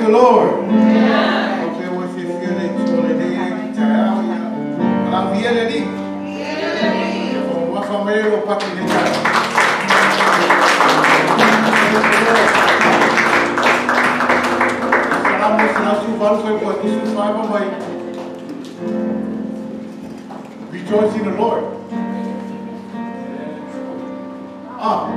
The Lord. Rejoice in the Lord. Ah.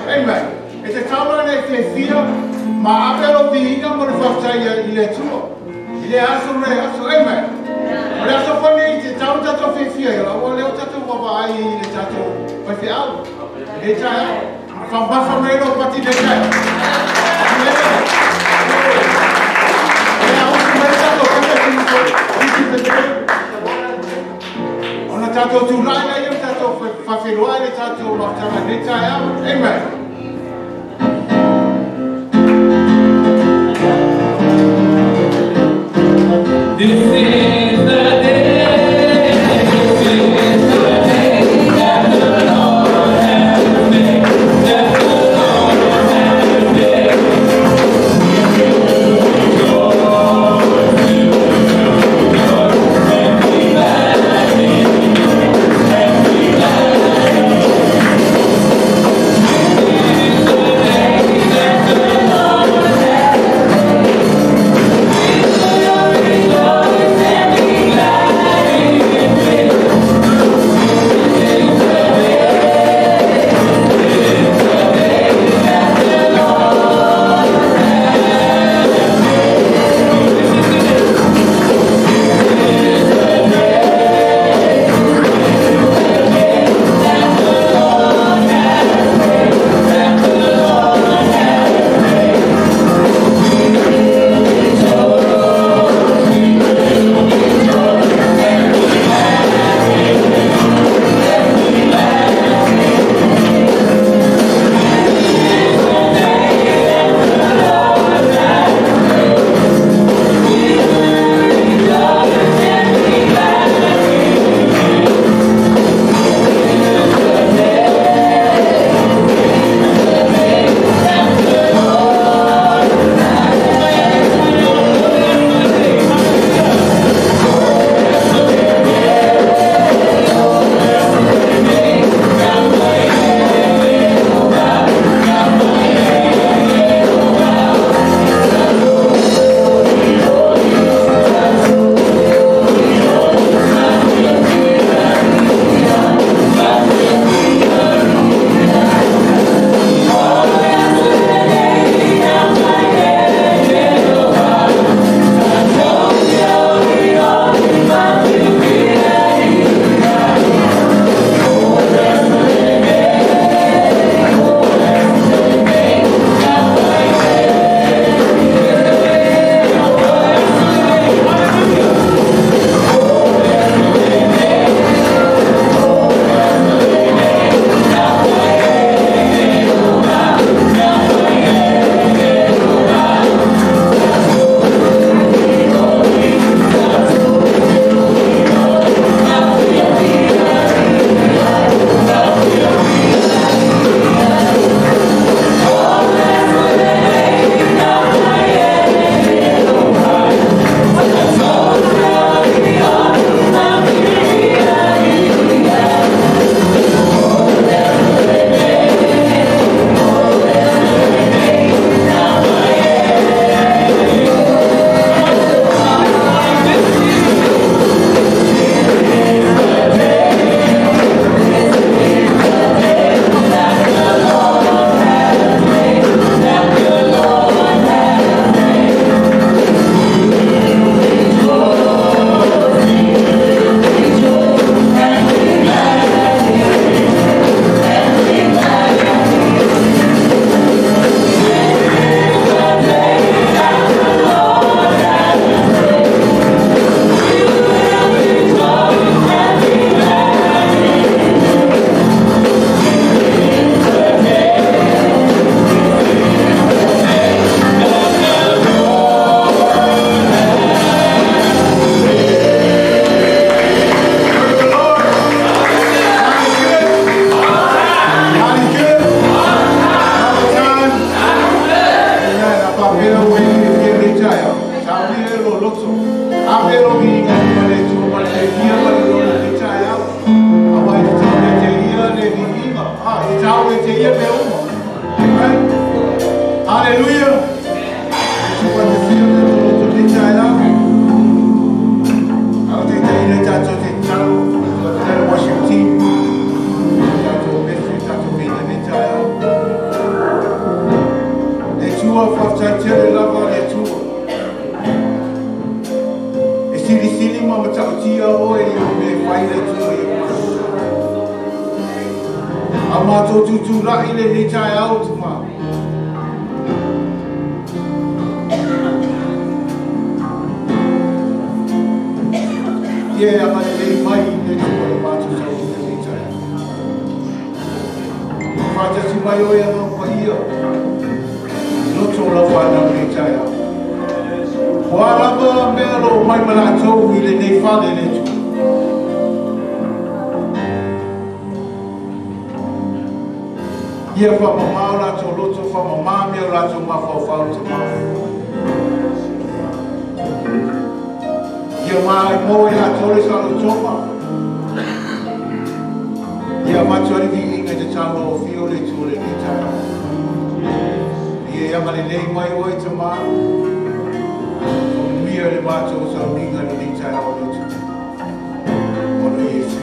Amen. E te taura nei te whia, ma apelo viina mo le whaftai i le tua. I le aso le aso, amen. O le aso whane i te taura tatou whiwhia i o leo tatou wawa ai i le tatou whaiwhiau. I le tai au. Whambafa mei lo pati le tai. Ona tatou tūrai nei o tatou whawheroa i le tatou mafutanga le tai au. Amen. This is the day, this is the day that the Lord has made, that the Lord has made. We will rejoice, we will rejoice, and be glad in it, and be glad in it. This is the day that the Lord has made. We will rejoice. Ah, e tau e te ia me uma. Amen. Hallelujah. Tu te fia le tō te tai au. Au te te ina tātou te tau. Te worship team. Tātou message, tātou me te tai au. Le tua whaftai tere lava le tua. E sili sili ma matau tia oe i o me whai le tua i o mai. A mātou tūtū rai le nei tai au te mā. Ia e anga le mai le tua le mātou sau i le nei tai au. Whātasi mai oe anga pa ia. Loto la whanau nei tai au. Hoa lava mea lo mai malatou i le nei whale le tua. Ia whamamao lātou loto, whamamā mea lātou mawhauwhau te mā. Ia mai moe lātou le sa toma. Ia matuari vi inga te tau o whio le tua le nei tau. Ia ia male nei mai oe te mā. Mia le mātou sa ninga le nei tau o le tua. Ona Yesu.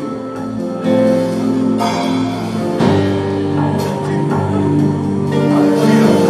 Hallelujah.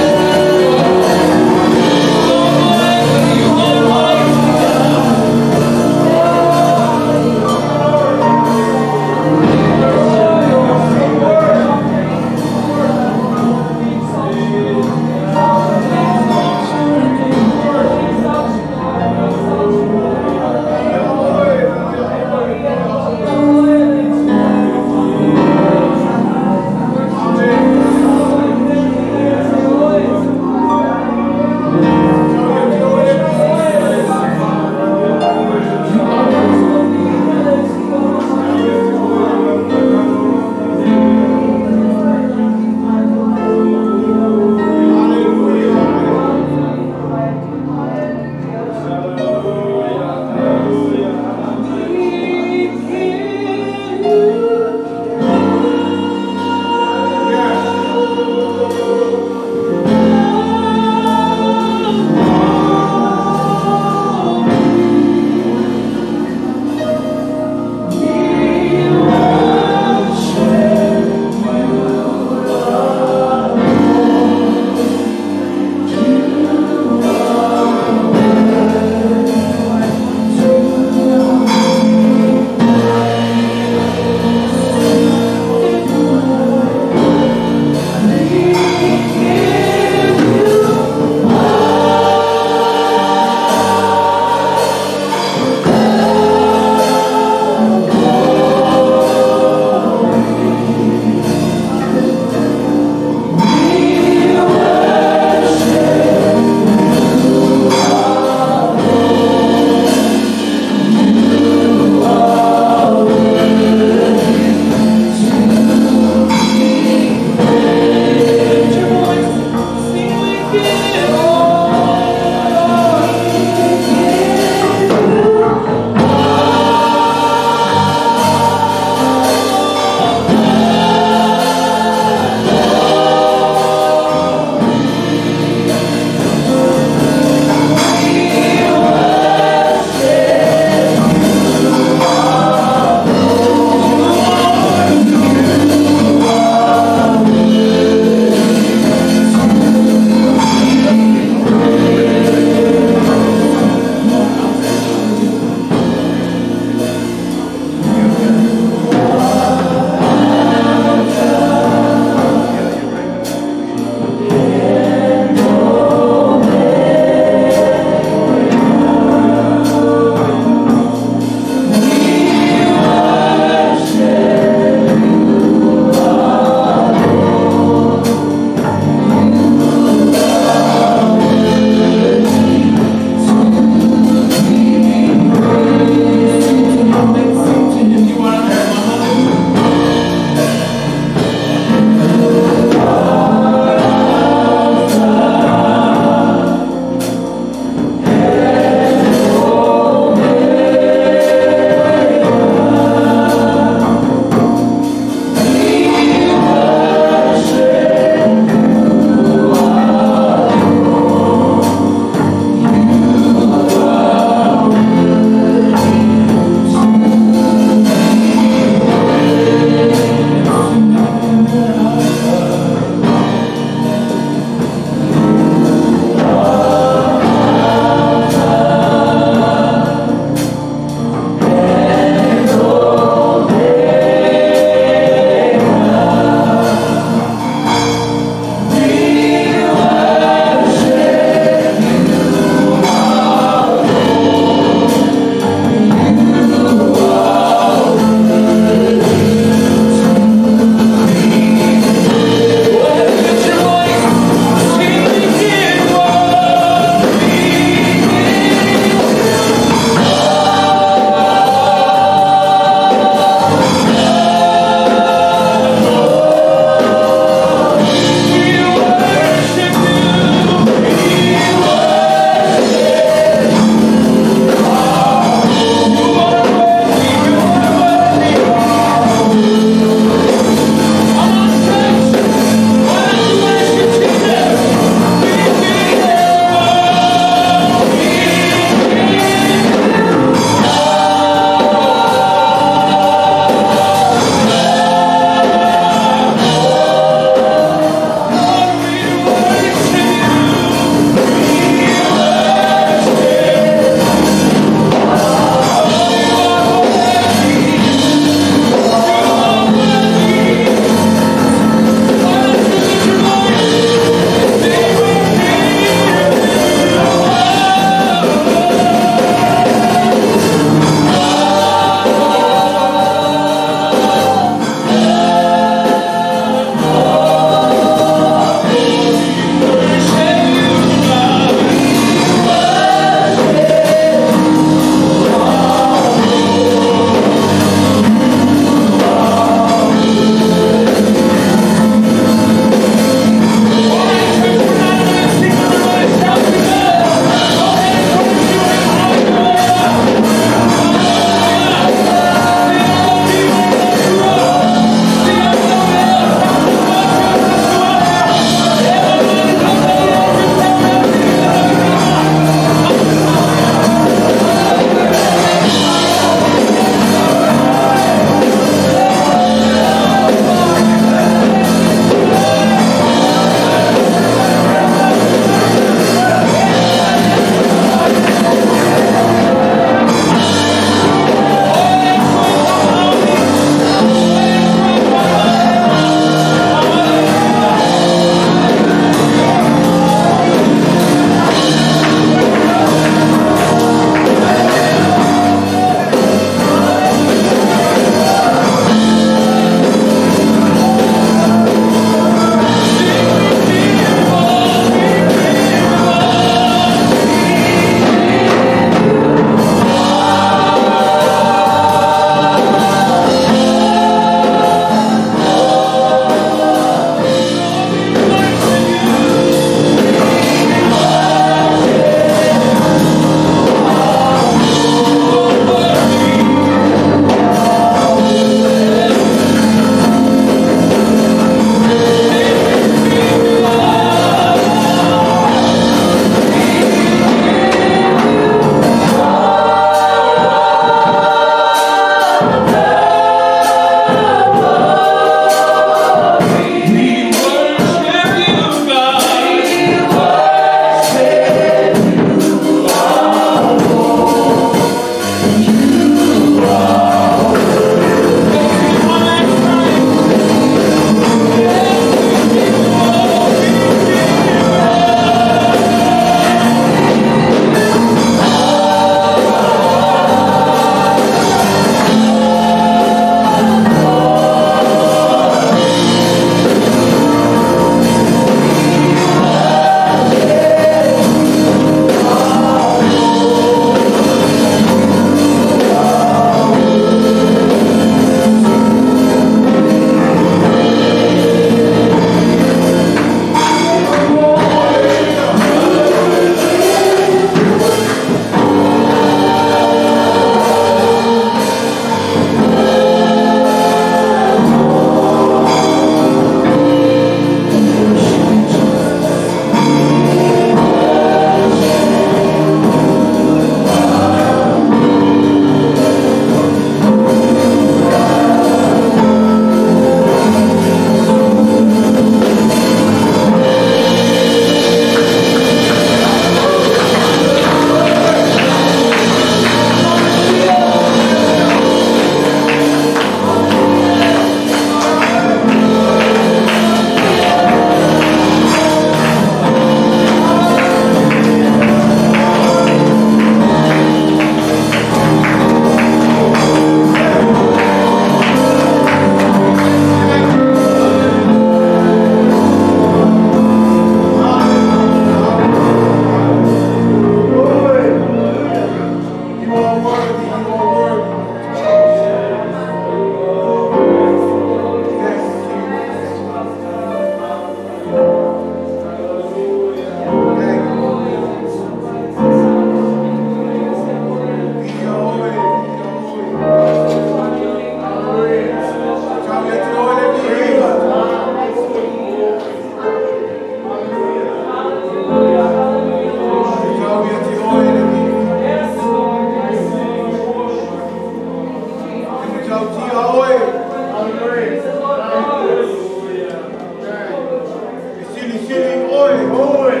Glory.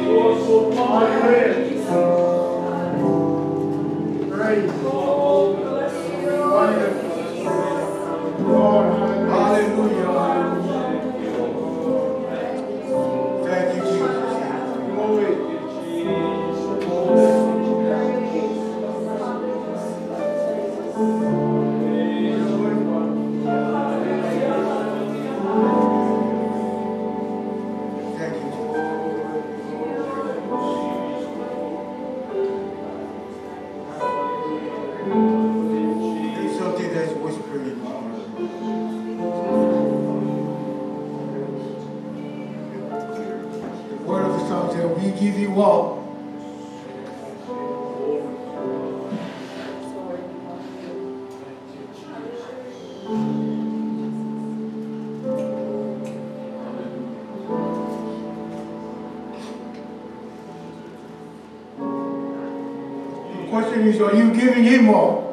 Glory. Praise. Wonderful. Lord, hallelujah. Thank you, Jesus. Glory. Thank you, Jesus. There's something that's whispering in my heart. The word of the song said, we give you all. The question is, are you giving him all?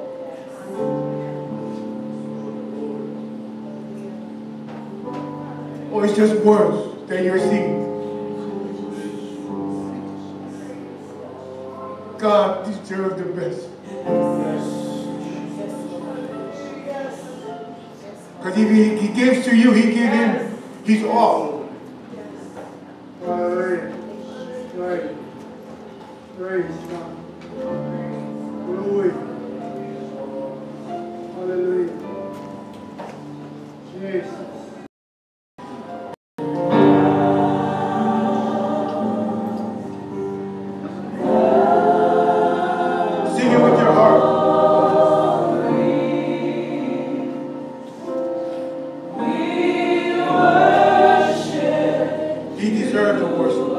Or it's just words that you're singing? God deserves the best. Because if he gives to you, he gives him his all. Hallelujah. Praise. Praise God. Glory. Hallelujah. Jesus. Sing it with your heart. He deserves the worship.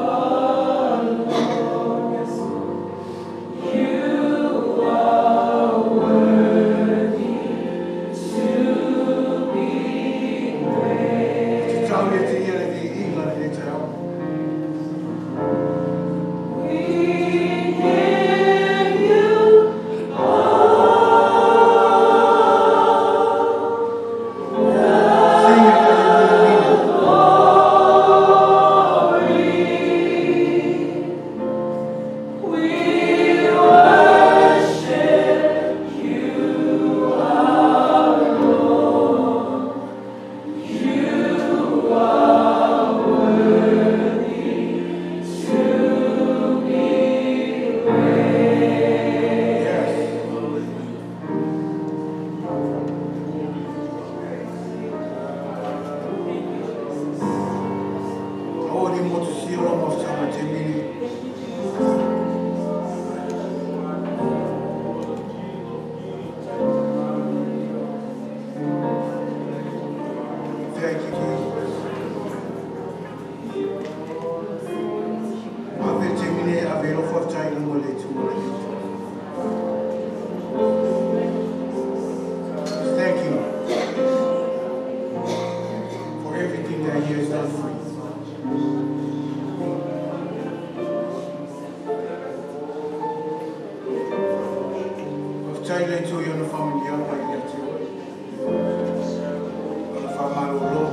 Sing it like you really mean it. Yes. Oh, the motu siro mo sama temini. Thank you, Jesus. Ave temini ave lo fafta ilo le tu le. Thank you for everything that he has done for you. Fafta ilo tu yo no familia pa ia te oi. O famalo lo.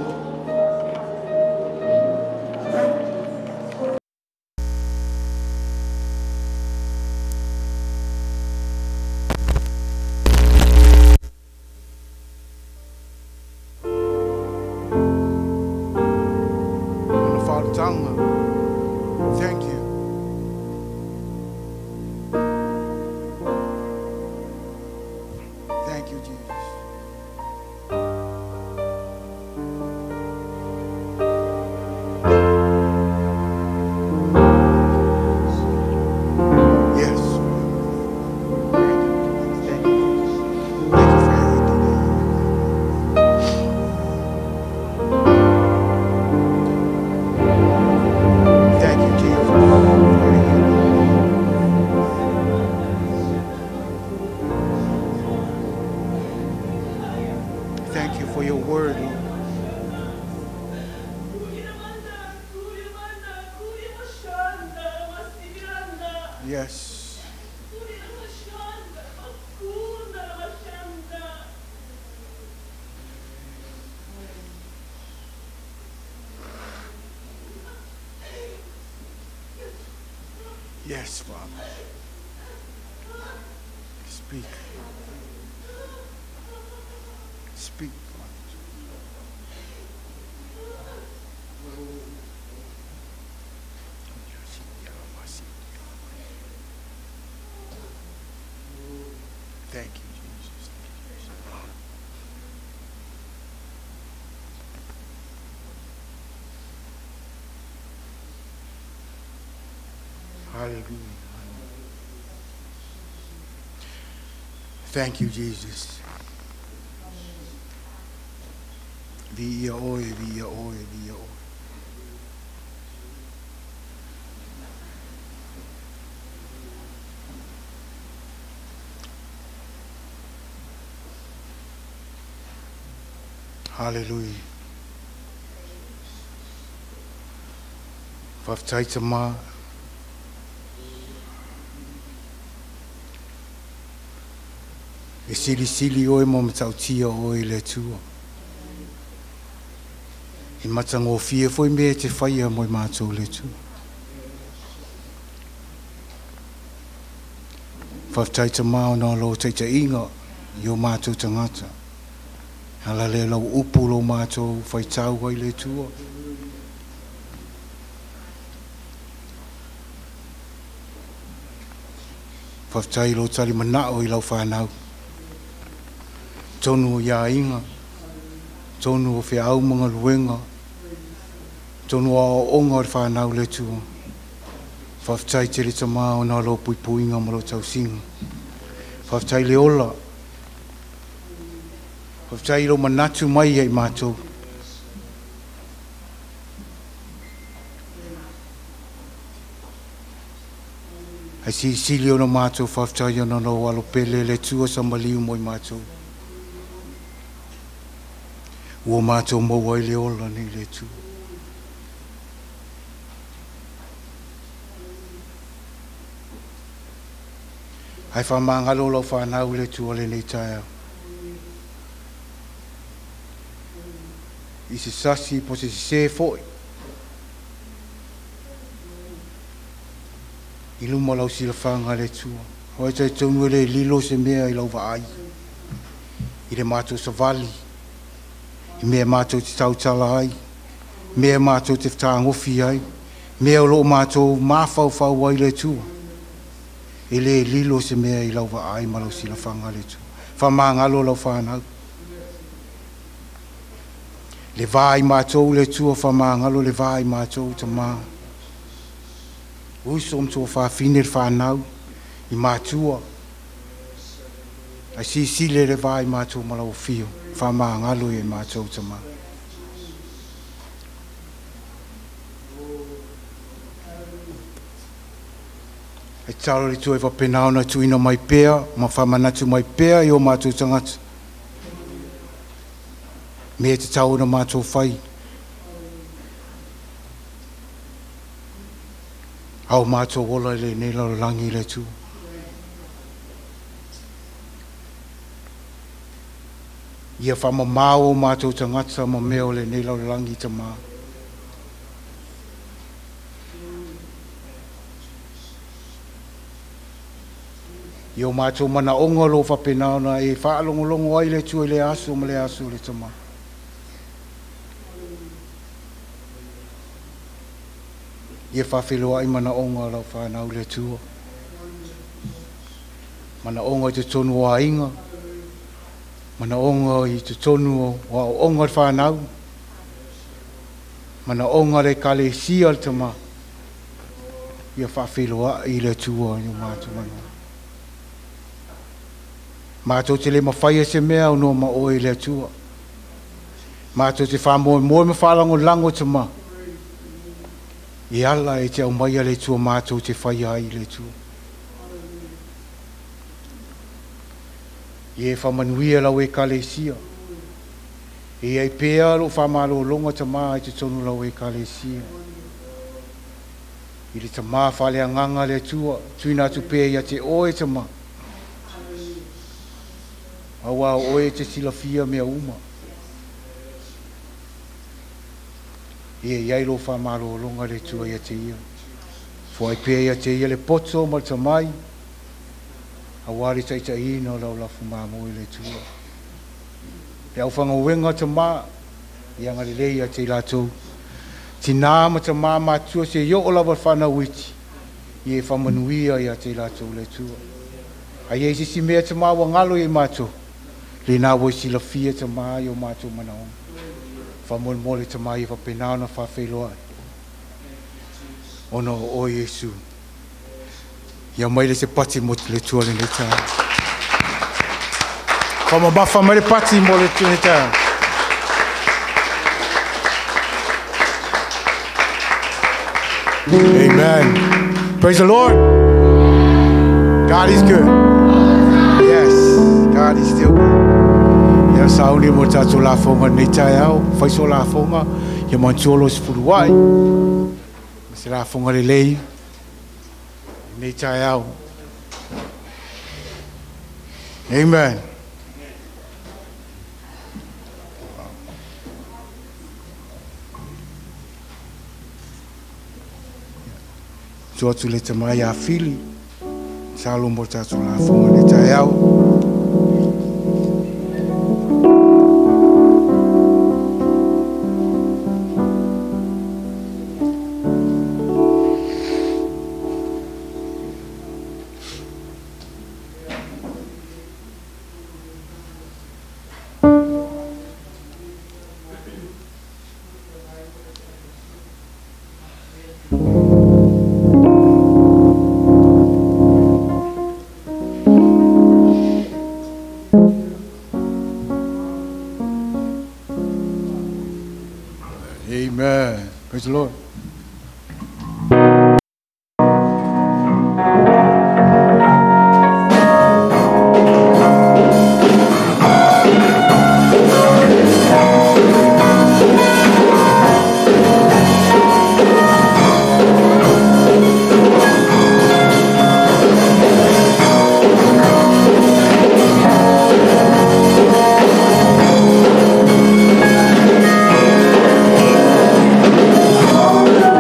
Thank you. Thank you, Jesus. Yes. Thank you. Thank you for everything that you do. Thank you, Jesus, for everything. Thank you for your word, Lord. Yes. Yes, Father. Speak. Speak, Father. Thank you, Jesus. Thank you, Jesus. Hallelujah. Thank you, Jesus. Via oi, via oi, via oi. Hallelujah. Whaftai te mā. E silisili oe mo matautia oe le Atua. I matagofie foi mea e te faia mo i mātou le Atua. Whaftai te mā o nā lo taitaiga i o mātou tangata. Ala le lau upu lo mātou whaitau ai le Atua. Whaftai lo tali manao i lau whanau. Tonu o ia inga, tonu o whiau mga luenga, tonu o onga o le whanau le Atua. Whaftai te le tamā o nā lo puipuinga ma lo tausinga. Whaftai le ola. Whaftai lo manatu mai e mātou. Hei silisili ona mātou whaftai ona no alo pele le Atua sa maliu moi mātou. Ua mātou maua i le ola nei le Atua. Hai whamangalo lau whanau le Atua le nei taeao. I se sasi po se se foi. I luma lau silafanga le Atua. Hoi tai tonu le lilo se mea i lau vaai. I le mātou savali. I mea mātou te tautala ai. Mea mātou te whataangofi ai. Mea o loo mātou māwhauwhau ai le Atua. E le lilo se mea i lau vaai ma lau silafanga le Atua. Whamangalo lau whanau. Le vai mātou le Atua, whamangalo le vai mātou ta mā. Uso mtua whawhine le whanau i mātua. Ai sisile le vai mātou ma lau whio. Whamangalo e mātou ta mā. E taro le Atua e whapenao na tuina mai pea, ma whamanatu mai pea i o mātou tangata. Me te tau na mātou whai. Au mātou ola le nei lalo langi le Atua. Ia whamamao o mātou tangata ma mea o le nei lalo langi ta mā. I o mātou mana onga lo whapenaona e whaalongolongo ai le Atua i le aso ma le aso le tama. Ia whawheloa i mana onga lau whanau le Atua. Mana onga i te tonu o ainga. Mana onga i te tonu o onga le whanau. Mana onga le kalesia le tama. Ia whawheloa i le Atua i o mātou mana. Mātou te le mawhaia se mea o noa ma oe le Atua. Mātou te whamoe moe ma whalango lango te ma. I ala e te au mai a le Atua mātou te whaia ai le Atua. I e whamanuia lau e kalesia. E ai pēa lo whamalo longa te mā i te tonu lau e kalesia. I le te mā whale anganga le Atua, tuina atu pēa ia te oe te mā. Aua oe te silafia mea uma. Ia iai lo whamalo longa le Atua ia te ia. Foai pea ia te ia le poto ma le tamai, auā le taitaiina o lau lafu mamoe le Atua. Le aufaigaluega tamā, ia agalelei ia te i latou. Tinā ma tamā matua seia oo lava i le fanau iti, ia e faamanuia ia te i latou le Atua. A i ai se isi mea tamā ua galo ia i matou, lena ua e silafia tamā i o matou manaoga. Faamolemole tamā ia faapena ona faafeiloai ona o oe Iesu. Ia mai le se pati mo le Atua lenei taeao. Faamamafa mai le pati mo le Atua lenei taeao. Amen. Praise the Lord. God is good. Yes, God is still good. Ia sauni mo tatou lafoga lenei taeao, fai so lafoga, ia manatua lo sefuluai. Ma se lafoga lelei lenei taeao. Amen. Tuu atu le tama ia Fili, salo mo tatou lafoga lenei taeao. Amen. Praise the Lord. Oh,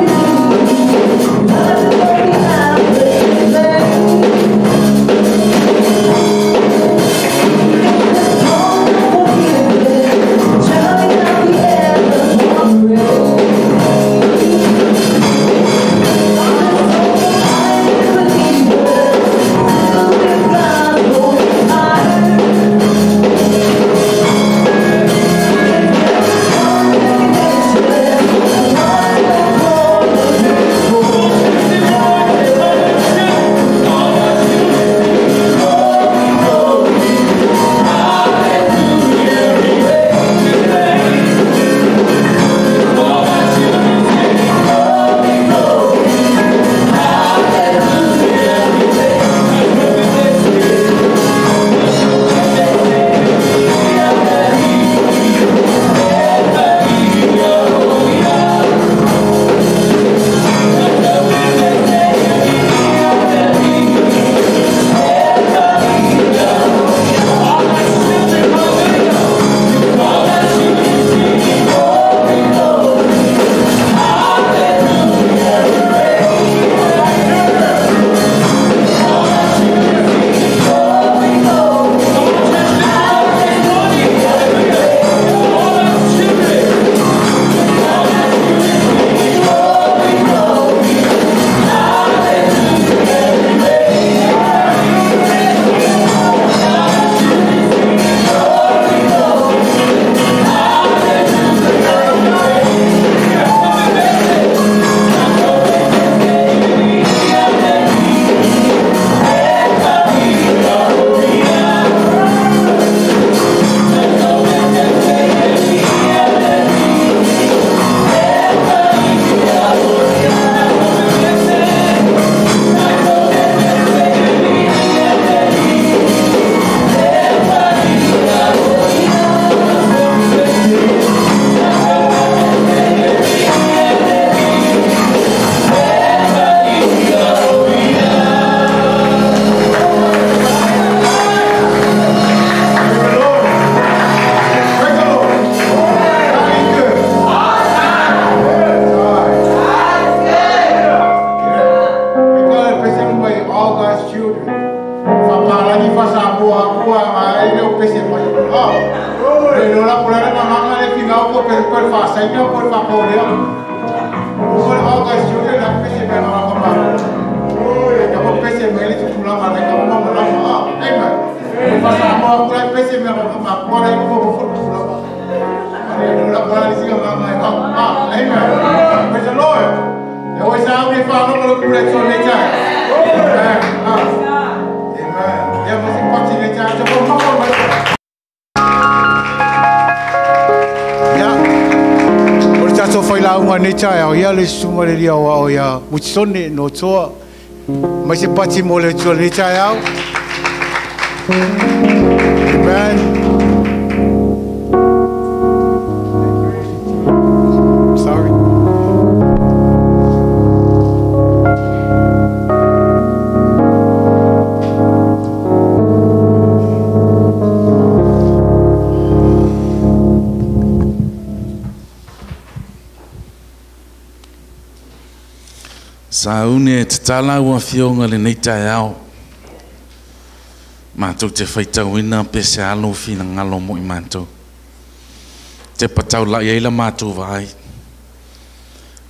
Saina po le faapolia ua le aogaisione le pese mea na faamalo ka pese mea le tutulaga le ka mamalama amen fasamoa kula pese mea ma kua le mo mo tutulaga ale la kula le siga mama amen. Praise the Lord. E oi sa au le faalogo le kula tso le tai. Amen. Amen. Ya mo se pati le tai to mo mo. Tatou failauga nei taeao ia le susuga le lia o ao ia Mutisone no toa mai se pati mo le Atua lenei taeao. Amen. Sorry. Saune te tala ua fionga le nei taeao. Mātou te whaitauina pe se alo whina ngalo mo i mātou. Te patau lai eila mātou vai.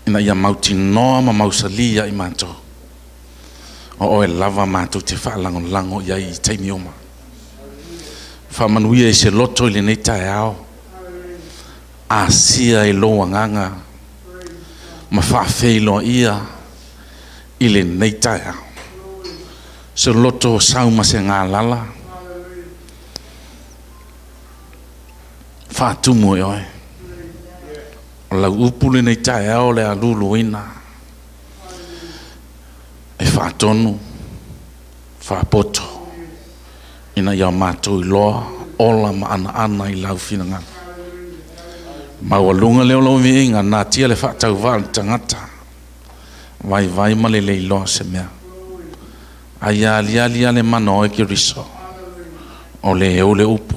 Ina ia mauti noa ma mausali ia i mātou. O oe lava mātou te whaalango lango ia i taimi oma. Whamanuia i se loto i le nei taeao. Asia i loa nganga. Ma whaawheiloa ia i le nei taeao. Se loto sau ma se ngā lala. Whaatumu e oe. O lau upu le nei taeao le aluluina. E whaatonu, whaapoto. Ina ia mātou i loa, ola ma ana ana i lau whinangana. Maualunga leo lau miinga, nā tia le whaatau vaa le tangata. Vai vai ma le leiloa se mea. Ai ali ali ale mana oe ki riso. O le eu le upu.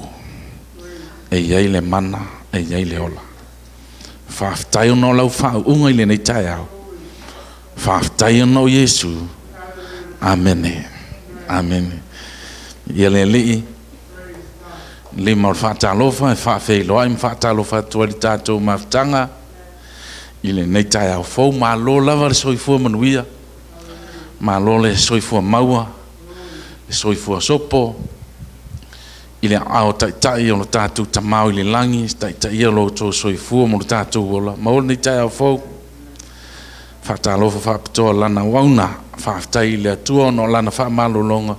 E iai le mana, e iai le ola. Whaaftai ono lau whaunga i le nei taeao. Whaaftai ono Yesu. Amene. Amene. Ia le lii. Lima o le whaatalofa, e whaafeiloa i mwhaatalofa atua li tātou mafutanga. I le nei taeao fou, malo lava le soifua manuia. Malo le soifua maua, le soifua sopo. I le ao taitai o lo tātou tamau i le langi, taitai ia lo tō soifua mo lo tātou ola. Maua le nei taeao fou, whaatalofa whaapitoa lana wauna, whaaftai i le atua ono lana whaamalolonga,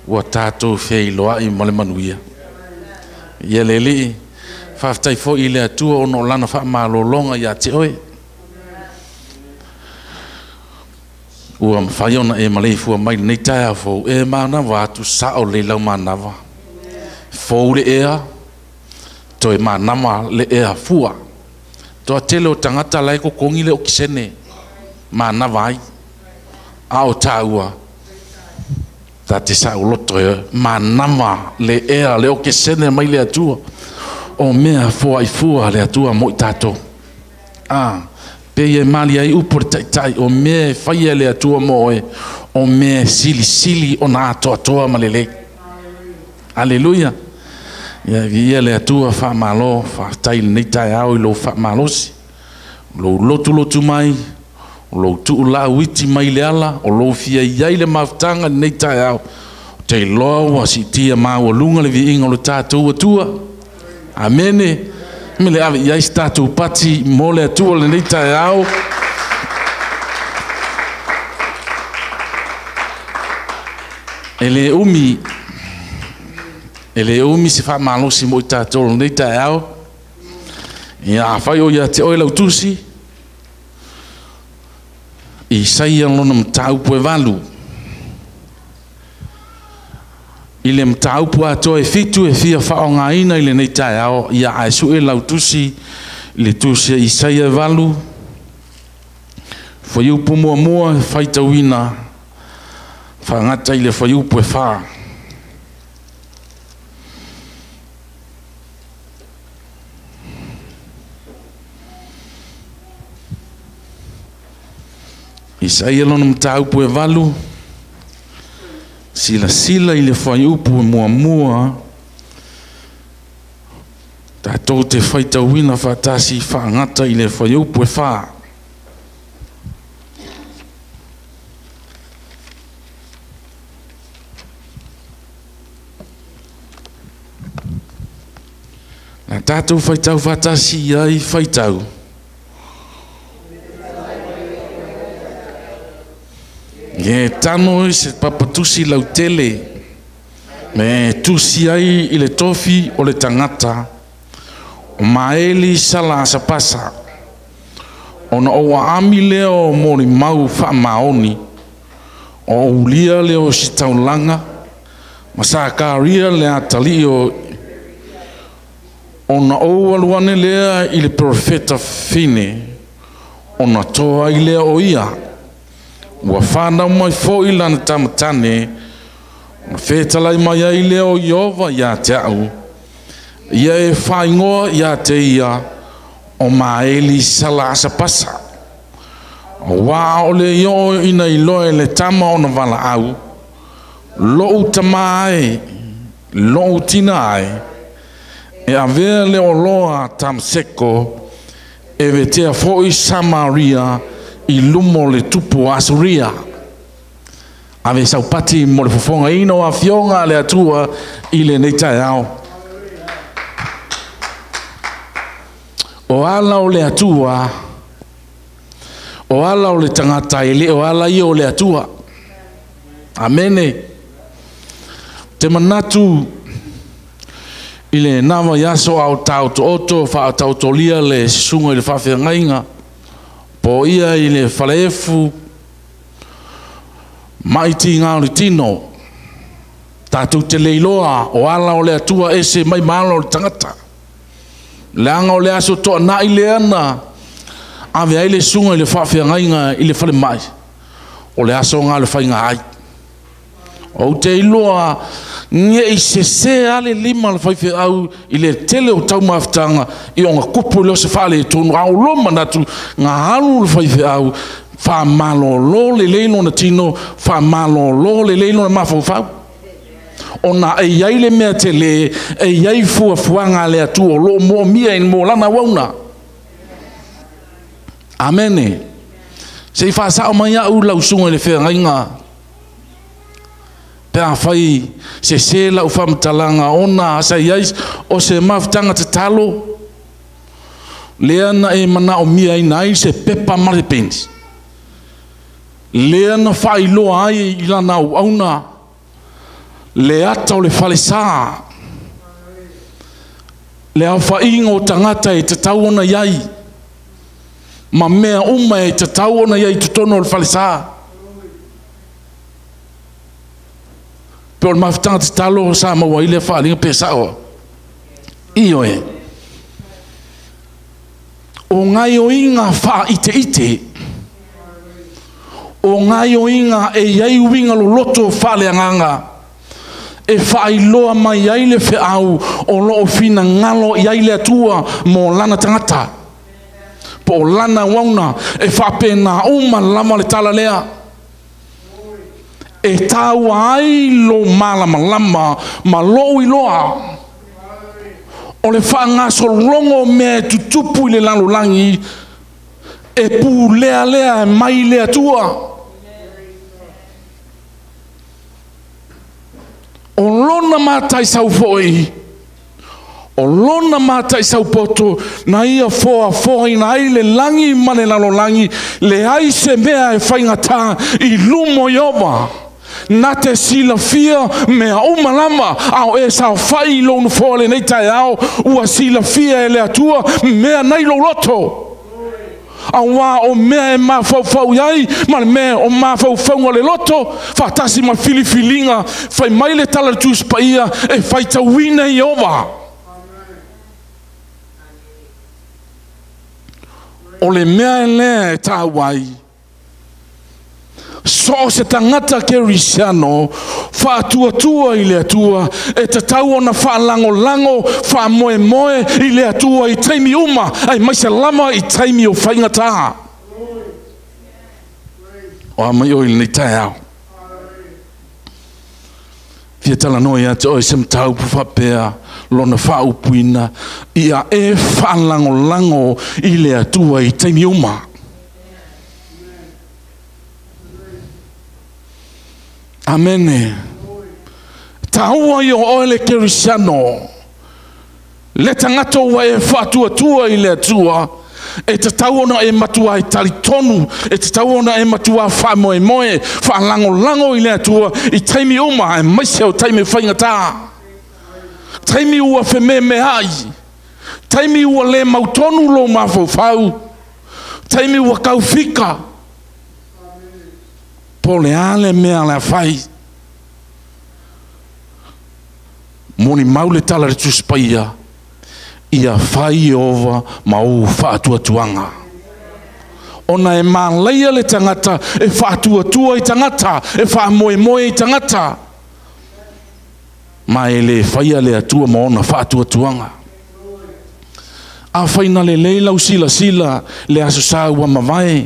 ua tātou wheiloai mo le manuia. Ia le lii, whaaftai fo i le atua ono lana whaamalolonga ia te oe. Ua mwhai ona e maleifua mai nei taea fou e mānawa atu sao le lau mānawa. Fou le ea, toe mānama le ea fua. Toa tele o tangata lai ko kongi le o kisene mānawa ai. Ao tāua, tā te sao loto e mānama le ea le o kisene mai le atua. O mea fua i fua le atua mo i tātou. Ah. Pe e mali ai upu le taitai o mea whaia le atua mo oe, o mea sili sili o nā atoa toa ma le le. Aleluia. Ia via le atua whaamalo, whaatai le nei taeao i lou whaamalosi. Lou lotu lotu mai, lou tuula witi mai le ala, o lou fia iai le mafutanga le nei taeao. Te loa ua sitia maua lunga le viinga o le tātou atua. Amene. Me le ave iai se tātou pati mo le atua le nei taeao. E le umi se whaamalosi mo i tātou le nei taeao. Ia a whai o ia te oe lautusi. I saia lona mataupu e valu. I le mataupu atoa e fitu e fia whaongaina i le nei taeao. Ia ae sue lautusi i le tusi e Isaia e valu. Whaiupu mua mua e whaitauina. Whangata i le whaiupu e wha. Isaia lona mataupu e valu. Sila sila i le whaiupu e mua mua. Tatou te faitauina faatasi faagata i le fuaiupu e 4. Na tatou faitau faatasi ai faitau. Ye tano i se papatusi lautele me tusi ai i le tofi o le tangata o maeli sala asapasa ona o ami leo mori mau whaamaoni o ulia leo sitaulanga ma sakaria le atali o ona o aluane lea i le profeta fine ona toa i lea o ia ua whanau mai fo i lana tamatane ona whetalai mai ai lea o Iova ia te au ia e whaingoa ia te ia o maeli sala asapasa o wā o le io ina iloa le tama ona wala au lou tama ai lou tina ai e avea le oloa tamseko e vetea foi Samaria i lumo le tupu Asuria. Ave saupati mo le fofoga ina o afioga le Atua i lenei taeao. O ala o le Atua, o ala o le tagata e le o ala ia o le Atua. Amene. Te manatu i le nama i aso au tauto oto whaatautolia le susunga i le whaawhiangainga po ia i le whaleefu maiti ngā o le tino tātou te leiloa o ala o le Atua ese mai maala o le tangata leanga o le aso toa nai le ana ave ai le sunga i le whaawhiangainga i le whale mai o le aso ngā le whainga ai o te iloa nge i se se ale lima le whaiwhe au i le tele o taumafutanga i o ngā kupu leo se whaale i tonu au lo manatu ngā halu le whaiwhe au wha malolo le leino na tino wha malolo le leino na mawhauwhau o nā e iai le mea te le e iai fuafuanga le atu o lo mo mia i mo lana wauna. Amene. Se i whaasao mai au lau sunga i le wheangainga pe a whai se se lau whamtalanga ona asa iai o se mafutanga te talo lea na e mana o mia ina ai se pepa mare pens lea na whailoa ai i lana au auna le ata o le whalesa le au whainga o tangata e te tau ona iai ma mea uma e te tau ona iai tutono o le whalesa. Pe o le mafutanga te talo sa maua i le whaalinga pe sao. Iyo e. O ngai o inga wha ite ite. O ngai o inga e iai uinga loloto whaale anganga. E whaailoa mai ai le wheau o loo whina ngalo i ai le atua mo lana tangata. Po o lana wauna e whapena uma lama le tala lea. E tau ai lo malama lama ma lo iloa. O le whaangaso longo mea tutupu i le lalolangi e pū lea lea e mai le atua. O lona mātai sau foi, o lona mātai sau poto, na ia foa foa ina ai le langi ma le lalolangi, le ai se mea e whaingata i lumo i ova. Na te silafia mea umalama au e sao whai lonu foa le nei tai ao ua silafia e le atua mea nei lo loto. Au wā o mea e mawhauwhau iai ma le mea o mawhauwhaunga le loto whatasi ma filifilinga whai mai le tala tuspa ia e whaitauina i ova. O le mea e lea e tāwai So se tangata ke risiano whaatuatua i le atua e tatau ona whaalangolango whaamoemoe i le atua i taimi uma ai mai se lama i taimi o whaingata. O a mai o i lenei taeao. Fia talanoa ia te oe se mataupu faapea lona faaupuina ia e faalagolago i le Atua i taimi uma. Amene. Taua i o oe le Kerisiano. Le tagata ua e faatuatua i le Atua, e tatau ona e matua i talitonu, e tatau ona e matua faamoemoe, faalagolago i le Atua i taimi uma, aemaise o taimi faigata. Taimi ua fememeai, taimi ua le mautonu lou mafaufau, taimi ua kaufika. Po o le a le mea le a fai. Moni mau le tala le Tusi Paia, ia fai Ieova ma ou faatuatuaga. Ona e malaia le tagata e faatuatua i tagata, e faamoemoe i tagata. Ma e le faia le Atua ma ona faatuatuaga. A faina lelei lau silasila le aso sa ua mavae.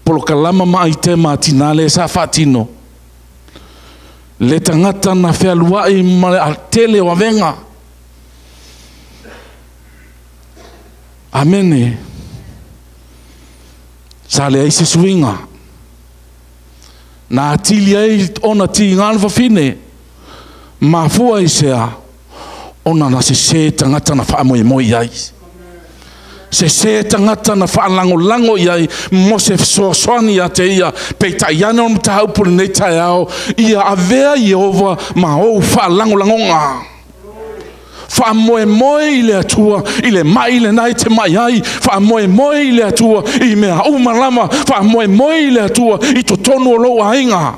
Polokalama ma aitema a tina le sa faatino. Le tagata na fealuai ma le tele o avega. Amene. Sa le ai se suiga. Na atili ai ona tiga le fafine. Mafua i sea. Ona na sese tagata na faamoemoe i ai. Sese tagata na faalagolago i ai. Mo se fesoasoani ia te ia. Peitai ane o le mataupu lenei taeao. Ia avea Ieova ma ou faalagolagoga. Faamoemoe i le Atua i le mai lenai te mai ai. Faamoemoe i le Atua i mea uma lava. Faamoemoe i le Atua i totonu o lou aiga.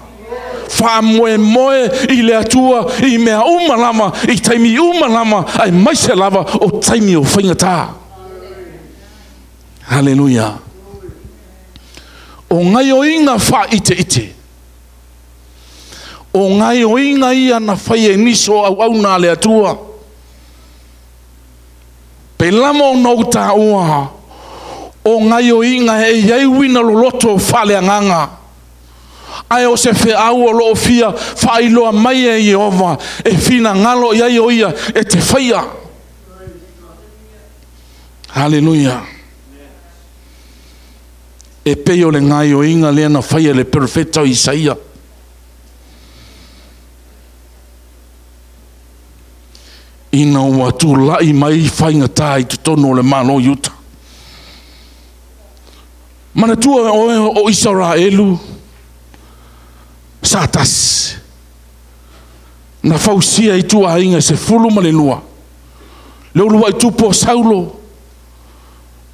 Faamoemoe i le Atua i mea uma lava, i taimi uma lava, aemaise lava o taimi o faigata. Haleluia. O gaioiga faaiteite. O gaioiga ia na fai e nisi o auauna a le Atua. Pe lama o nou tāua, o gaioiga e iai uina loloto faaleagaga. Ae o se feau o loo fia faailoa mai e Ieova, e finagalo i ai o ia e te faia. Haleluia. E pei o le gaioiga lea na faia le perofeta o Isaia. Ina ua tulai mai faigata i totonu o le Malo Iuta. Manatua oe o Isaraelu sa tasi. Na fausia i tuaiga 12. Le uluai tupu o Saulo.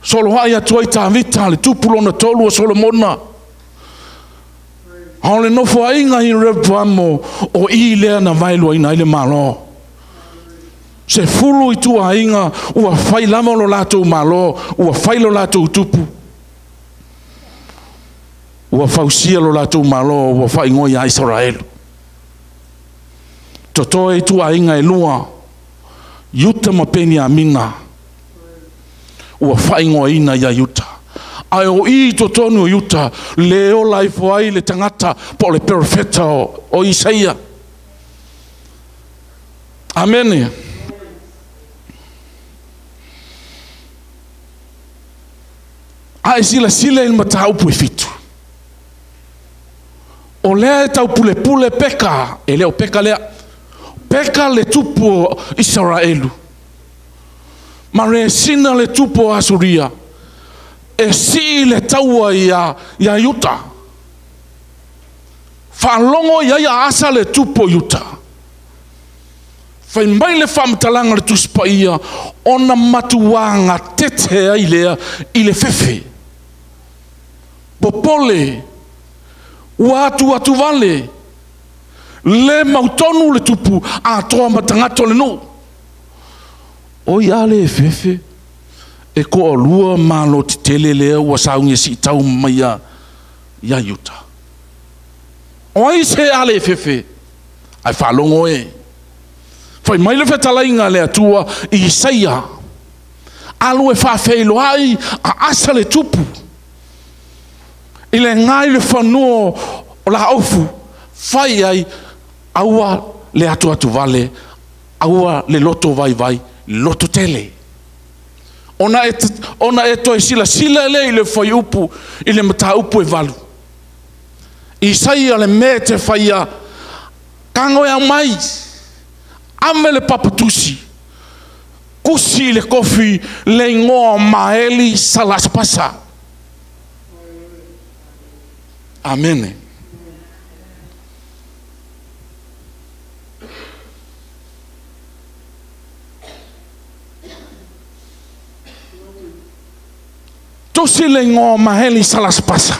Soloai atu ai Tavita le tupu lona 3 o Solomona. A o le nofoaiga i Rehoboamo o i lea na vaeluaina ai le Malo. 10 i tuaiga ua fai lava lo latou malo, ua fai lo latou tupu. Ua fausia lo latou malo, ua faaigoa ia Isaraelu. Totoe i tuaiga e 2, Iuta ma Peniamina, ua faaigoaina ia Iuta. Ae o i totonu o Iuta, le ola ifo ai le tagata po o le perofeta o Isaia. Amene. A e silasila i le mataupu e 7. O lea e taupulepule Peka, e le o Peka lea. Peka le tupu o Isaraelu. Ma Resina le tupu o Asuria. E sii le taua ia Iuta. Faalogo ia ia Asa le tupu o Iuta. Fai mai le faamatalaga le Tusi Paia, ona matuaga tete ai lea i le fefe. Popole, ua atu atu vale, le mautonu le tupu, atoa ma tagata o le nuu. O ia le fefe, e koalua malo tetele lea ua saugia siitau mai ia Iuta. O ai se ale fefe, ai faalogo e. Fai mai le fetalaiga le Atua i Isaia. Alu e faafeiloai a Asa le tupu. I le ngai le fanua o la ofu, fai ai Aua le atu atu vale, aua le loto vai vai, loto tele. Ona e toe sila sila le i le whai upu, i le mata upu e valu. Isaia le mea te whaia, kango e au mai, ame le papatusi, kusi le kofi, le ingoa maeli salaspasa. Amene. Tusi le ingoa maeli salaspasa.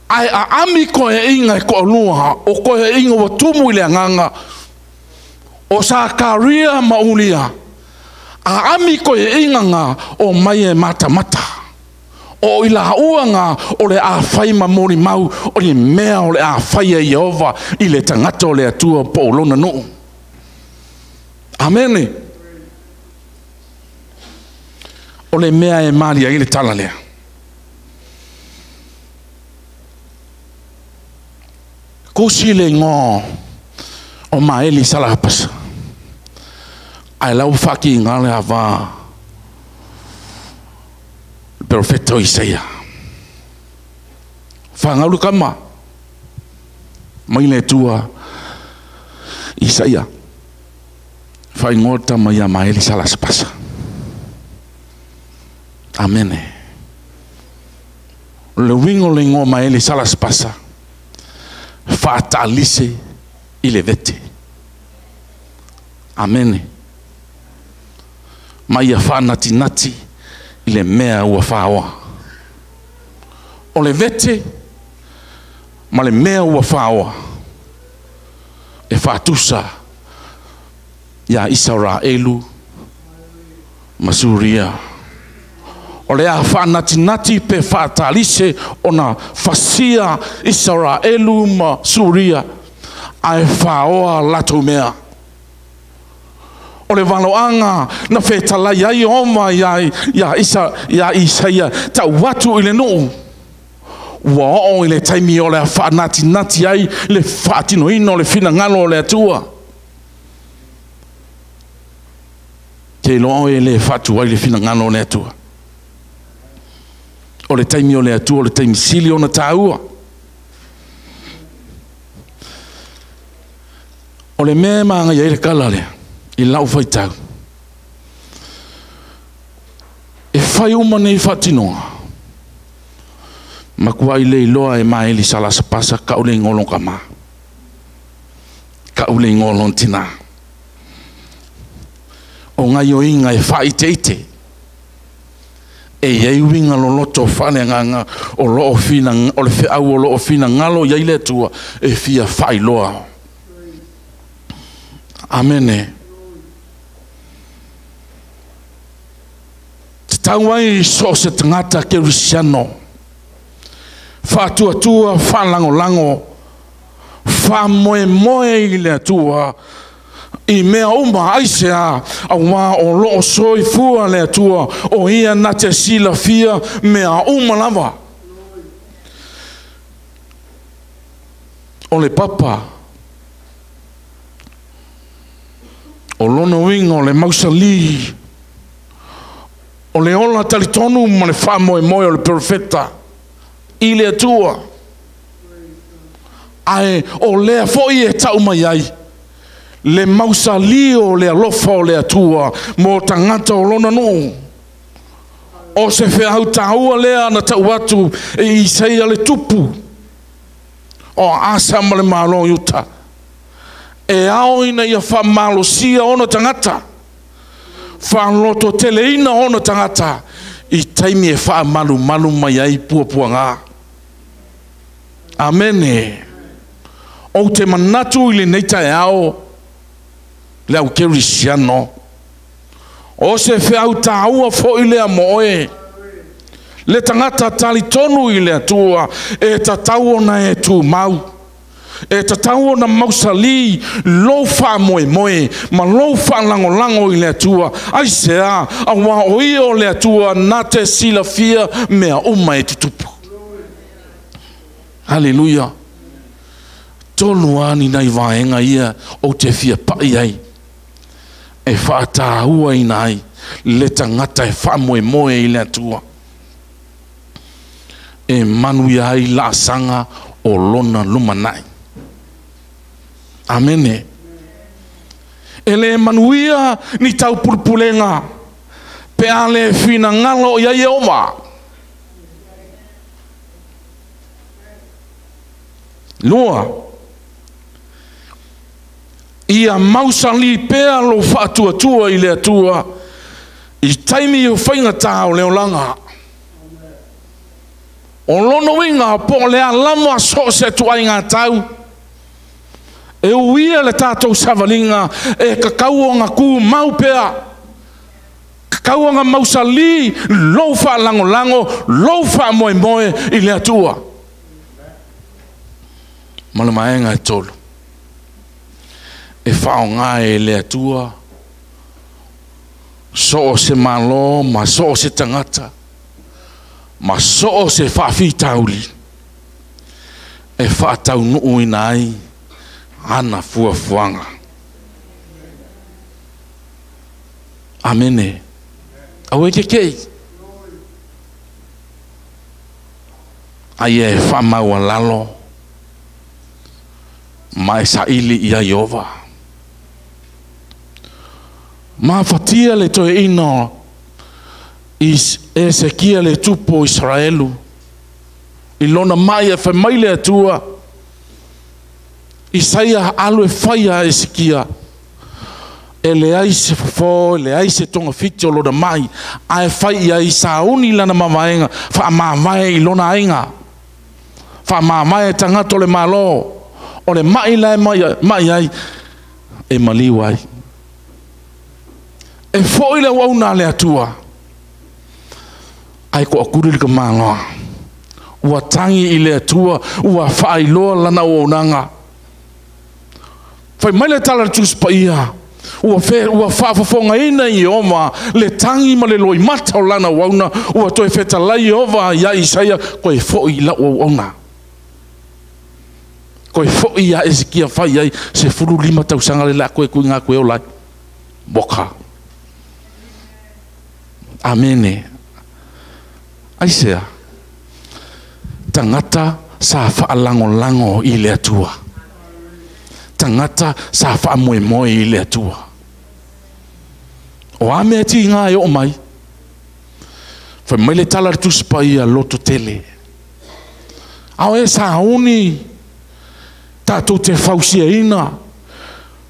Ai a ami koe inga e koe lua, o koe inga wa tumu i le anganga, o Sakaria maulia, a ami koe inga ngā o mai e mata mata. O i la ua ngā o le a whai ma mori mau, o le mea o le a whai e Iehova i le tangata o le atua po o lona nuu. Amene. O le mea e maria i le tala lea. Kusi le ngō o maeli salapasa. Ai lau whaki ngā le awa profeto Isaia. Whangauru kama mai le tua Isaia. Whaingota mai a maeli salaspasa. Amene. Le wingo le ngō maeli salaspasa. Whaatalise i le vete. Amene. Mai a whaanatinati i le mea ua whaoa. O le vete ma le mea ua whaoa. E whaatusa ia Israelu Masuria. O le a whaanatinati pe whaatalise o na fasia Israelu ma Suria ai whaoa latou mea. O le valoanga na whetalai ai oma ia Isaia tau watu i le nuu. Ua oo i le taimi o le a whaanatinati ai le whaatinoina o le whinangalo o le atua. Te loa e le whaatu ai le whinangalo o le atua. O le taimi o le atua, o le taimi sili o na tāua. O le mea maanga ia i le kala lea, i lau whaitau. E whai uma nei whaatinoa. Makua i le iloa e maeli salasapasa ka ule ngolon kama. Ka ule ngolon tina. O ngai o inga e whaite ite. E iei winga loloto whane nganga o loo fina, o le wheau o loo fina ngalo iei le tua e fia whailoa. Amene. Te tauai so se tangata ke risiano. Whaatuatua, whalangolango, whamoe moe i le atua. I mea uma aisea, a wā o loo soi fua le atua, o ia na te sila fia mea uma lava. O le papa, o lono winga o le mausali, o le ola talitonu ma le whamoe moe o le profeta, i le atua. Ae o lea foi e tau mai ai, le mausali o le alofa o le atua mo tangata o lona nuu. O se wheau tāua lea na tau atu e Isaia le tupu o asa ma le malo iuta. E ao ina ia whamalosia ona tangata, whaloto teleina ona tangata, i taimi e whaamalu malu mai ai puapua ngā. Amene. O te manatu i le neita e ao, le au kerisiano. O se wheau tāua fo i lea moe. Le tangata talitonu i le atua, e tatau ona e tū mau. E tatau ona mausali, lo wha moe moe, ma lo wha langolango i le atua. Ai se a, a wā o ia o le atua, nā te silafia mea uma e tutupu. Hallelujah. Tolu ani nai vaenga ia o te fia pai ai. E whaataua ina ai le tangata e whaamoe moe i le atua. E manuia ai la sanga o lona lumanai. Amene. E le manuia ni tau pulpulenga. Pe a le whina ngalo ia Iehova. Lua. Ia mausali pea lo whaatuatua i le atua. I taimi o whainga tā o leo langa. O lono inga po le alama so se tuai ngā tau. E uia le tātou savalinga e kakau o ngā kū mau pea. Kakau o ngā mausali lou wha lango lango, lou wha moe moe i le atua. Malama e ngā tolu. E whao ngā e le atua. So o se malo, ma so o se tangata. Ma so o se whawhi tauli. E whaatau nuu ina ai. Ana fuafuaga. Amene. Au e kekei. Ai e whamau lalo. Ma e saili ia Iova. Ma fatia le toe ino. Esekia le tupo Israelu. I lona mai e whemaile atua. Isaia alu e whaia Esekia. E le ai se fofo, e le ai se tonga fiti o lona mai. A e whai ia i sauni lana mamaenga. Wha mamae i lona ainga. Wha mamae tangato le malo. O le mai lae mai ai. E maliu ai. E fo i le wauna le atua. Ai ko akuri le ka maloa. Ua tangi i le atua. Ua whaailoa lana uaunanga. Whai mai le tala tuspa ia. Ua whaafafonga ina i oma. Le tangi ma le loi mata o lana wauna. Ua toe whetalai ova ia Isaia. Koe fo i la wauna. Koe fo i ia Ezekia whai ai. Se furu lima tausanga le la koe kui ngā koe o lai. Boka. Amene. Aisea. Tangata sa whaalangolango i le atua. Tangata sa whaamoe moe i le atua. O a mea ti ngā e o mai. Whai mai le tala tuspa ia loto tele. Ao e sa uni. Tātou te fausia ina.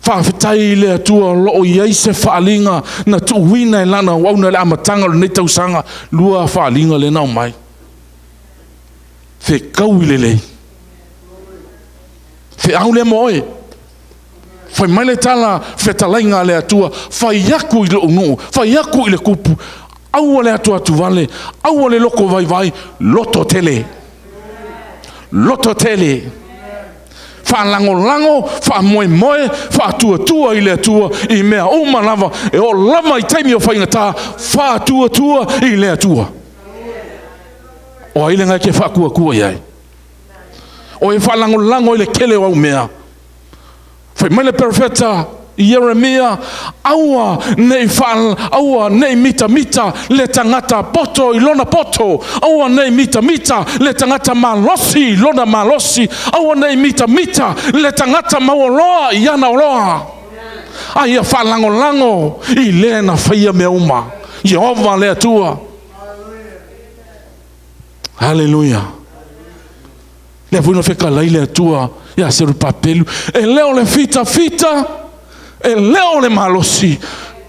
Whaafetai i le atua loo iai se whaalinga na tuuina e lana wauna le amatanga le nei tausanga lua whaalinga le nau mai. Whekau i le lei. Whe au le moe. Whai mai le tala whetalainga le atua. Whai aku i le unuu. Whai aku i le kupu. Aua le atua atu vale. Aua le loko vai vai. Loto tele. Loto tele. Wha lango, wha moe moe, wha tua tua i le atua, i mea uma lava, e o lava i taimi o whaingata, wha tua tua i le atua. O aile ngai ke wha kua kua iai. O e wha lango i le kele o au mea. Whai mai le perfeta, Jeremia, aua nei wha, aua nei mita mita, le tangata poto i lona poto, aua nei mita mita, le tangata malosi i lona malosi, aua nei mita mita, le tangata mauoloa i ana oloa. Aia wha lango lango, i lena whaia mea uma. Jehova le atua. Hallelujah. Le afuina wheka lai le atua, ia seru papelu, e leo le fita fita, e leo le malosi,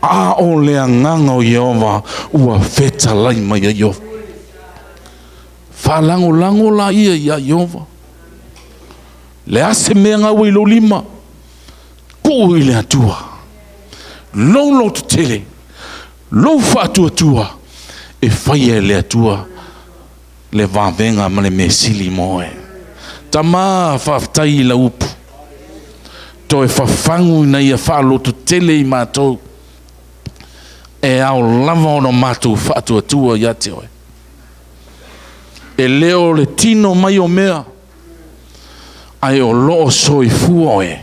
a o le anganga o Iehova, ua feta lai mai a Iehova. Wha lango la ia ia Iehova. Le ase mea ngā ui lo lima, kuu i le atua. Lou lou tutele, lou whaatua tua, e whai e le atua, le vāvenga ma le mesili moe. Tama whaatai i la upu. Toe whawhangu ina ia whaalotu tele i mātou. E au lava ono mātou whaatuatua ia te oe. E leo le tino mai o mea. Ai o loo soifua oe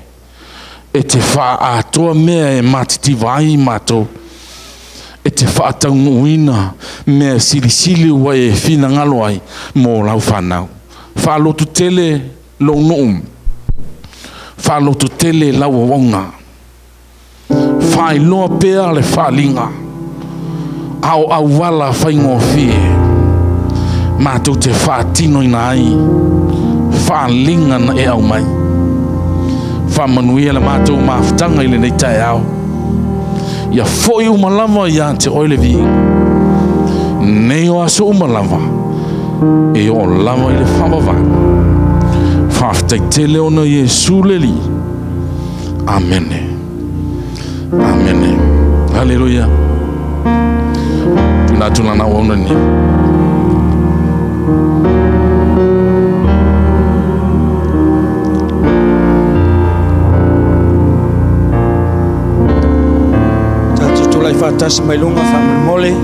e te faaatoa mea e matitiva ai matou e te faataunuuina mea silisili ua e finagalo ai mo lau fanau. Faalotu tele lou nuu, faalotu tele lau auauna, faailoa pea le faaliga a o auala faigofie matou te faatinoina ai faaliga na e aumai. Faamanuia le matou mafutaga i lenei taeao. Ia foi uma lava ia te oe le viiga. Nei o aso uma lava e o lava i le faavavau. Faafetai tele ona Iesu le Alii. Amene. Amene. Haleluia. Tuna atu lana auauna lenei. Tatou tulai faatasi mai luga faamolemole.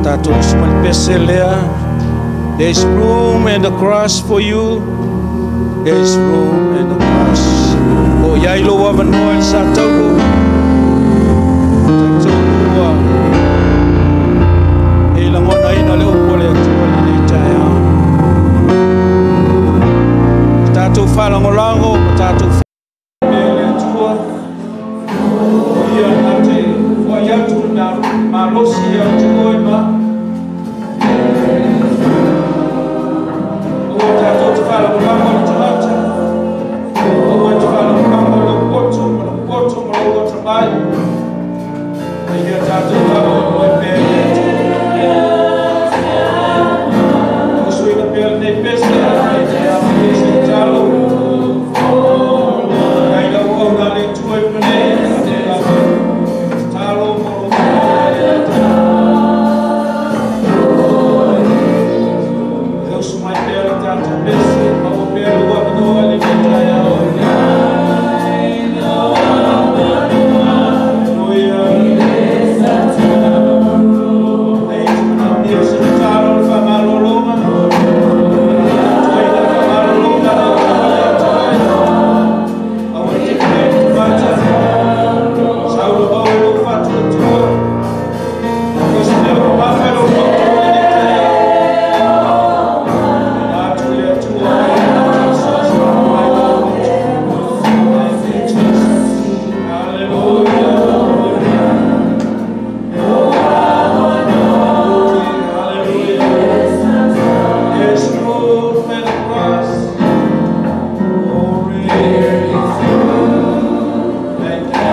Tatou usu mai le pese lea. There is room in the cross for you. There is room in the cross. O iai lou avanoa i le sa taulu. Talitonu ua e lagonaina le upu a le Atua i lenei taeao. Tatou faalagolago ma tatou pea le Atua. O ia na te foai atu le malosi ia te oe ma. Aua tatou te faalagolago le tagata. Aua te faalagolago lou poto ma lou poto ma lou atamai. Ai ia tatou faamoemoe pea i le Atua. Usuina pea lenei pese, e te amai se talo. Ai lau auauna le Atua i luma nei, e lava talo mo lou manaoga i le Atua. E usu mai pea le tatou pese, maua pea lou avanoa i lenei taeao. Haleluia. Nei te manaomia se tatalo le faamalologa. Tuaina faamalologa lau Atua ia te oe. Aua e te pea i te mata. Saulo mau e lou faatuatua. O se mea mamafa i lou loto i lenei taeao. Tuuina atu i le Atua mai e na te fesoasoani mai lou loto. Thank you, Jesus. Hallelujah. Hallelujah. There's room at the cross. Glory. Thank you.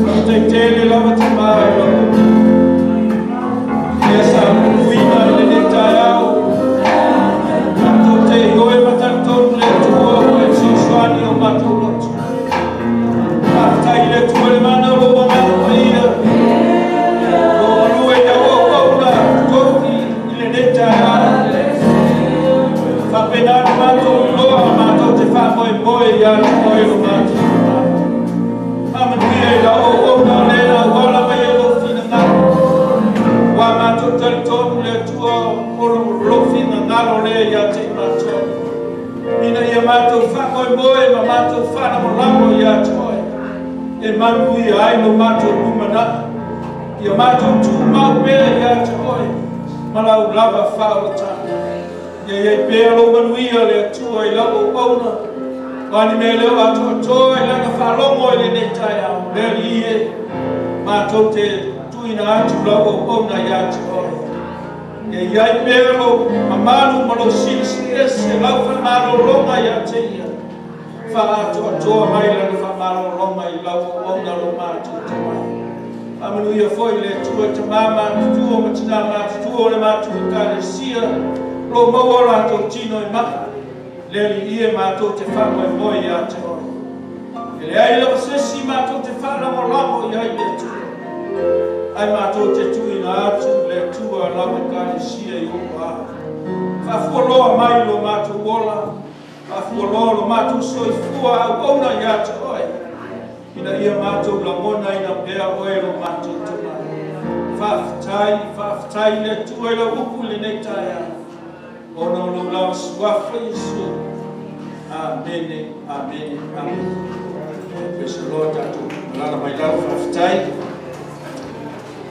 Faafetai tele lava tamai lau. Ia sa puipuiga i lenei taeao. Matou te ioe ma talitonu le Atua ua e fesoasoani o matou loto. Faafetai i le Atua le mana o lou agaga paia. Lou galue i lau auauna totofi i lenei taeao. Faapena na matou iloa matou te faamoemoe ia te oe lo matou tamai. Faamanuia i lau auauna o lena auala mai e lou finagalo. Ua matou talitonu le Atua o lou finagalo lea ia te i matou. Ina ia matou faamoemoe ma matou faalagolago ia te oe. E manuia ai lo matou lumanai. Ia matou tumau pea ia te oe ma lau lava faaolataga. Ia iai pea lou manuia le Atua i lau auauna. O a ni mea leo atoatoa i lana faalogo i lenei taeao. Le Alii e, matou te tuuina atu lau auauna ia te oe. Ia iai pea lou mamalu ma lou silisili ese lau faamalologa ia te ia. Faaatoatoa mai lana faamalologa i lau auauna lo matou tamai. Faamanuia foi le Atua i tamā matutua ma tinā matutua o le matou ekalesia, lo maua o latou tino i maka. Le Alii e matou te faamoemoe ia te oe. E leai lava se isi matou te faalagolago i ai le Atua. Ai matou te tuuina atu le Atua lau ekalesia i ou aao. Faafualoa mai lo matou ola, faafualoa lo matou soifua auauna ia te oe. Ina ia matou lagonaina pea oe lo matou tamai. Faafetai, faafetai le Atua i lau upu i lenei taeao. Ona o lou lava suafa Iesu. Amene, amene, amene. Praise the Lord, tatou malala mai lalo, faafetai.